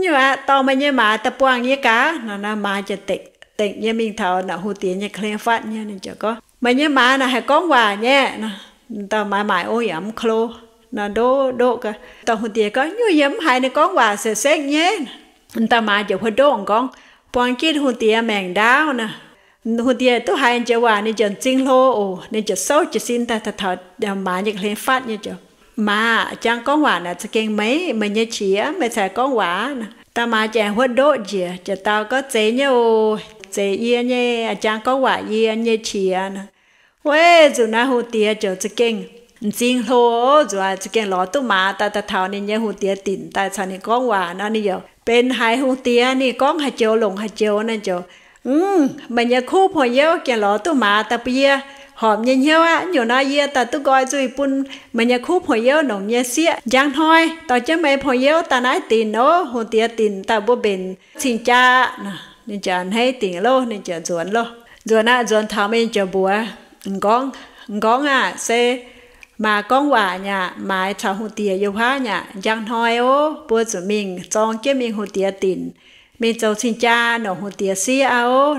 nyuoqc aqv, dorh meih nyei maaz daaih buangh yie gaax. Nor naaiv maaz ziouc dengc, dengc nyei mingh taux naaic hungh diex nyei ga'hlen fatv nyei. Ninh ziouc gorngv, Meih nyei maaz naaic haih gorngv waac nyei? Dauh maaiz maaic ong yaac mv klo, nor ndoqv ndoqv gaax. Dauh hungh diex gorngv, Nyuoqc, yie mv haiz ninh gorngv waac se sekv nyei. Dauh maaz ziouc huotv ndoqv m'nqorngv buangh jienv hungh diex maengc ndaauv nor. Hungh diex duqv haiz joux waac ninh ziouc m'zing hlo oc. Ninh ziouc souv jiez sin daaih taux maaz nyei ga'hlen fatv nyei ziouc, Maaz, jangv gorngv waac naaic za'gengh meih, meih nyei qiex, meih cingx gorngv waac. Dauh maaz ziouc huotv ndoqv njiec, ziouc dau gorngv, Zeiz nyei oc. Zeiz yie nyei, jangv gorngv waac yie nyei qiex. Weic zuqc naaiv hungh diex ziouc za'gengh m'zing hlo, nzuonx za'gengh lorz duqv maaz daaih, daaih taux ninh nyei hungh diex dinc daaih caux ninh gorngv waac nor, ninh yaac benx haiz hungh diex ninh gorngv haaix joux longc haaix joux nor ziouc, Mv, meih nyei kuv pong-youv gengh lorz duqv maaz daaih bun yie horpc nyei hnyouv aqv. Nyungc nor yie daaih duqv nqoi nzuih bun meih nyei kuv pong-youv longc nyei sieqv. Njang hnoi dorh jienv meih pong-youv daaih naaiv dinc oc. Hungh diex dinc daaih mbuo mbenc cing-jaa. Ninh ziouc a'hneiv dingc loh, ninh ziouc nzuonx loh. Nzuonx aqv, nzuonx taux mingh ziouc mbuox m'nqorngv, M'nqorngv aah, se maaz gorngv waac nyei aqv, maaiz caux hungh diex yiem wuov nyei aqv. Njang hnoi ov, mbuo zuqc mingh zorng jienv mingh hungh diex dinc, mingh zoux cing-jaa longc hungh diex sieqv aqv ov.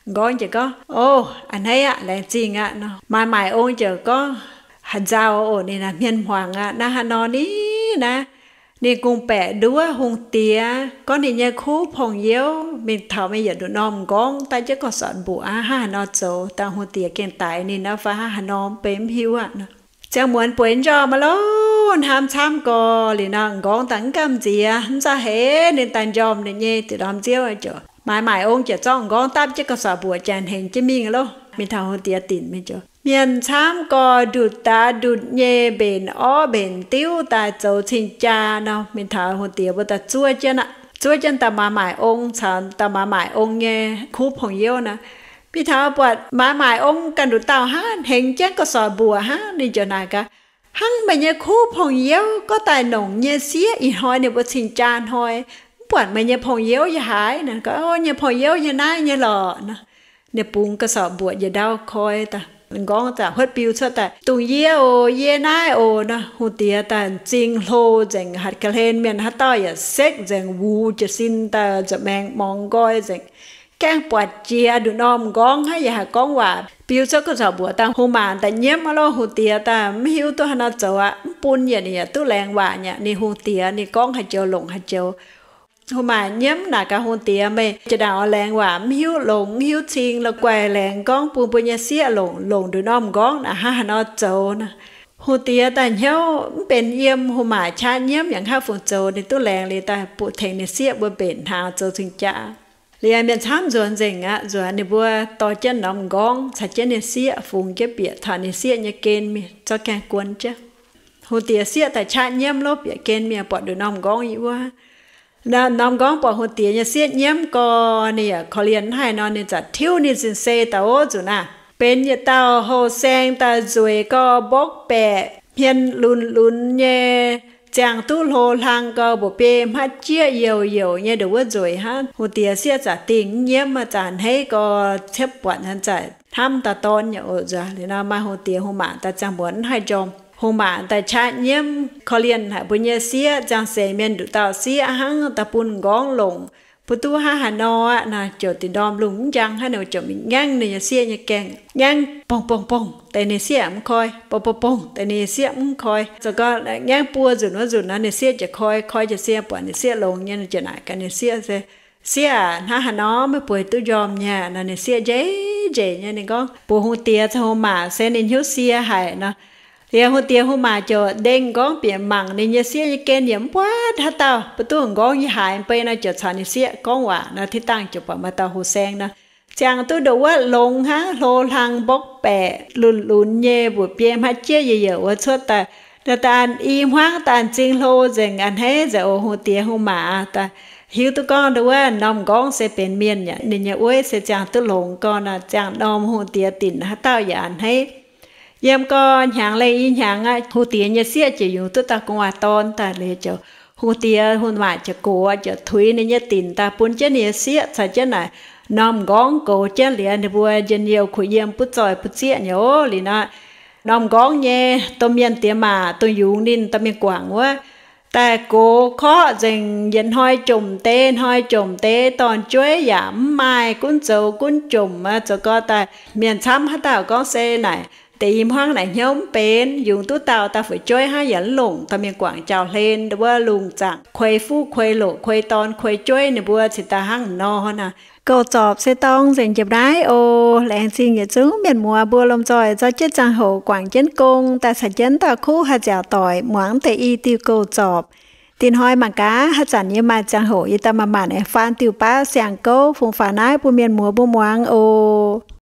M'nqorngv ziouc gorngv, Ov, a'hneiv aqv, laengz zingh aqv. Nor maaiz maaic ong ziouc gorngv, Haaix nzauh oc, ninh naaic hmien hmuangx aqv. Naaiv haaix nor ni naaiv? Ninh gong-baeqc nduov hungh diex gorngv ninh nyei kuv pong-youv mingh taux mingh yietc nduqc norm m'nqorngv daaih jienv gauh sortv mbuoqc aqv. Hnangv haaix nor zoux? Dangh hungh diex gengh daix ninh aqv fai hnangv haaix nor, mv bei mv hiuv aqv. Ziangh muonz bueix njormh aqv loh, hnamv camv gorx. Liuz nor m'nqorngv daaih mv gamh nziex, mv zauh heix ninh daaih njormh ninh nyei deix ndorm nziouv ziouc, maaiz maaic ong ziouc zorqv m'nqorngv dapv jienv gauh sortv mbuoqc jaax hnengx jienv mingh loh. Mingh taux hungh diex dinc mingh ziouc, mienh camv gorx ndutc daax ndutc nyei mbenc orv mbenc diuv daaih zoux cing-jaa nor. Mingh taux hungh diex mbuo daaih zuov jienv aqv. Zuov jienv dauh maaiz maaic ong caux dauh maaiz maaic ong nyei kuv pong-youv nor. Mingh taux buatc maaiz maaic ong ganh nduqc dauh hnangv, hnengx jienv gauh sortv mbuoqc hnangv. Ninh ziouc naaic gaax, Hnangv meih nyei kuv pong-youv gorngv daaih longc nyei sieqv, ih hnoi ninh mbuo cing-jaa hnoi, mv buatc meih nyei pong-youv yiem haaix? Nor gorngv, Nyei pong-youv yiem naaiv nyei lorqc. Nor ninh bungx gauh sortv mbuoqc njiec ndau koi daaih. M'nqorngv zaqc huotv biu cuotv daaih, Dongh yie oc, yie naaiv oc. Nor hungh diex daaih m'zing hlo nzengc, hatc ga'hlen mienh haaix dauh yaac sekv nzengc, wuc jiez sin daaih nza'maengx morngx nqoi nzengc. Gaengh buatc jiex nduqc norm m'nqorngv hnangv, yaac haih gorngv waac. Biu cuotv gauh sortv mbuoqc daaih, hungh maac daaih nyiemv aqv loh. Hungh diex daaih mv hiuv duqv haaix nor zoux aqv. Mv bun yietc ninh yaac duqv laengz waac nyei. Ninh hungh diex ninh gorngv haaix joux longc haaix joux. Hungh maac nyiemv naaic gaax hungh diex, Meih jiex ndaangc oix laengz waac mv hiuv longx mv hiuv cing, la'guaih laengz gorngv bun mbuo nyei sieqv longc, longc nduqc norm m'nqorngv naaic hnangv haaix nor zoux? Nor hungh diex daaih hnyouv mv benx yiem, hungh maac qaqv nyiemv yaac mv haih fungc zoux. Ninh duqv laengz liuz daaih butv tengx ninh sieqv mbuo mbenc hnaangx zoux cing-jaa. Liuz mienh camv nzuonx nzengc aqv. Nzuonx ninh mbuo dorh jienv norm m'nqorngv caux jienv ninh sieqv fungx jienv bieqc taux ninh sieqv nyei gen mingh, zorqv gaengh guon jienv. Hungh diex sieqv daaih qaqv nyiemv loh, bieqc gen mingh buatc nduqc norm m'nqorngv yiem wuov. Norm m'nqorngv buatc hungh diex nyei sieqv nyiemv gorx, ninh yaac korv-lienh mv haih nor, ninh zaqc tiuv ninh sin-sei daaih ov nzunc naaiv. Benx yietc dauh houh saeng daaih nzueic gorx, mbopv baeqc, hmien lunx lunx nyei, ziangh duqv hlo hlang gorx, mba'biei hmatv jieqv youc youc nyei, ndongc wuov nzueic hnangv. Hungh diex sieqv zaqc dingh mv nyiemv, zaqc a'hneiv gorx, ciepv buatc hnangv zaqc hnamv daaih dorn nyei oc nzuonx. Liuz nor maaih hungh diex hungh maac daaih ziangh muonz mv haih njormh. Hungh maac daaih qaqv nyiemv, korv-lienh haic mbuo nyei sieqv, ziangh seix mienh nduqc dauh sieqv hnangv, daaih bun m'nqorngv longc, Mbuo duqv hnangv haaix nor aqv nor, ziouc dinh ndorm lungh mv njang hnangv nor, ziouc mingh nyangv ninh nyei sieqv nyei gaengh, nyangv bongh bongh bongh deix ninh sieqv mv koi, bongh bongh bongh deix ninh sieqv mv koi. Zoux gau nyangv buo nzunc wuov nzunc nor, ninh sieqv ziouc koi, koi jiez sin buatc ninh sieqv longx nyei, ziouc naaic gaax ninh sieqv se, Sieqv aac, hnangv haaix nor meih bueix duqv njormh nyei? Nor ninh sieqv njiec njiec nyei, ninh gorngv, Mbuox hungh diex caux hungh maac se ninh hnyouv sie haic nor. Liuz hungh diex hungh maac ziouc ndengh nqorngv bieqc mangc ninh nyei sieqv nyei gen yaac mv buatc haaix dauh. Mbuo duqv nqorngv yie haiz mbei nor, ziouc caux ninh sieqv gorngv waac nor, tiv dangh ziouc buatc maaih dauh houh saeng nor, ziangh duqv ndongc wuov longx hnangv, hlo hlang mbopv baeqc lunx lunx nyei, mbuoqc biei hmaiv jieqv yaac yaac wuov cuotv daaih. Nor daaih i hmuangv daaih m'zing hlo nzengc a'hneiv nzengc oc. Hungh diex hungh maac daaih hiuv duqv gorngv ndongc wuov norm nqorngv se benx mienh aqv. Ninh nyei wueiv se ziangh duqv longx gau nor, ziangh norm hungh diex dinc haaix dauh yaac a'hneiv. Yiem gau hnyangx lengh i hnyangx aqv, hungh diex nyei sieqv ziouc yungz duqv dauh gu'nguaaz-dorn daaih. Liuz ziouc hungh diex hungh maac ziouc gox, ziouc tuix ninh nyei dinc daaih bun jienv ninh nyei sieqv caux jienv naaic norm nqorngv goux jienv. Liuz ninh mbuo njien-youh kuh yiem, butv zoih butv zieqv nyei oc. Liuz nor, norm nqorngv nyei domh mienh diex maac dongh yungz ninh dorh mingh guangc wuov, daaih gox korqv nzengc, yietc hnoi jomc deix, hnoi jomc deix, dorn-jueiv yaac mv maaih, gunv zoux gunv jomc, zoux gau daaih mienh camv haaix dauh gorngv se naaic deix i hmuangv naaic hnyouv mv benx, yungz duqv dauh daaih fu'jueiv hnangv yaac mv longc, dorh mingh guangc jauv-hlen wuov lungh zaangc, kuei fuqv kuei loqc, kuei dorn kuei jueiv, ninh mbuo cingx daaih hnangv nor nor. Gouv zorpc se dorng nzengc jiex naaiv oc. Laengz zingh yietc zungv mienh muoz mbuo lomh nzoih zorqv jienv ziangh hoc guangc jienv gong daaih caux jienv dauh kuv haih nziaauc doic muangx deix i diuh gouv zorpc. Dinh hnoi mangc gaax haaix zanc yie maaih ziangh hoc yie daaih manc-manc aengx faan diuh baav siang-gouv fungx faaux naaiv bun mienh muoz mbuo muangx oc.